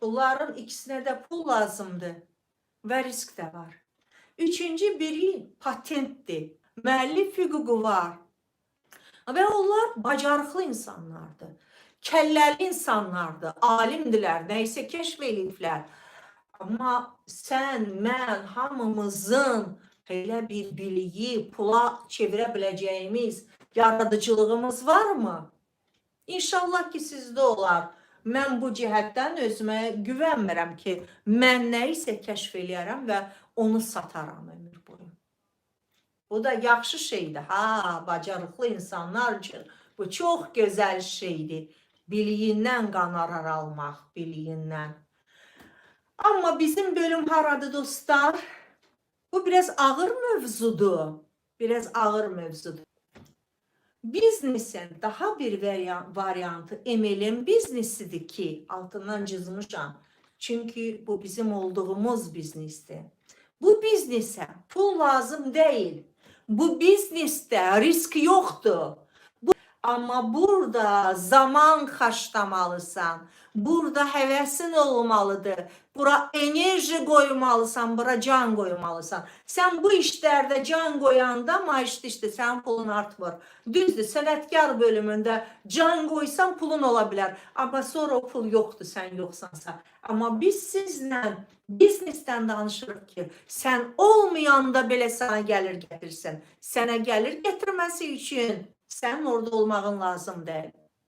Bunların ikisinə də pul lazımdır və risk də var. Üçüncü biri patentdir. Müəllif hüququ var. Və onlar bacarıqlı insanlardır. Kəlləli insanlardır, alimdirlər, nə isə kəşf eləyiblər. Amma sən, mən, hamımızın elə bir biliyi pula çevirə biləcəyimiz yaradıcılığımız varmı? İnşallah ki sizdə olar. Mən bu cəhətdən özümə güvənmirəm ki, mən nə isə kəşf eləyərəm və onu sataram ömür boyu. Bu da yaxşı şeydir. Ha, bacarıqlı insanlar üçün bu çox gözəl şeydir. Biliyindən qonorar almaq, biliyindən. Amma bizim bölüm haradır, dostlar? Bu biraz ağır mövzudur. Biraz ağır mövzudur. Biznesin daha bir variantı MLM biznesidir ki, altından cızmışam. Çünkü bu bizim olduğumuz biznesdir. Bu biznese pul lazım değil. Bu biznesde risk yoktu. Amma burada zaman xərclamalısan. Burada həvəsin olmalıdır. Bura enerji qoymalısan, bura can qoymalısan. Sən bu işlərdə can qoyanda maaşlı işte sənin pulun artmır. Düzdür, sənətkar bölümündə can qoysan pulun ola bilər. Amma sonra o pul yoxdur sən yoxsansa. Amma biz sizlə biznesdən danışırıq ki, sən olmayanda belə sənə gəlir gətirsin. Sənə gəlir gətirməsi üçün sənin orada olmağın lazım deyil.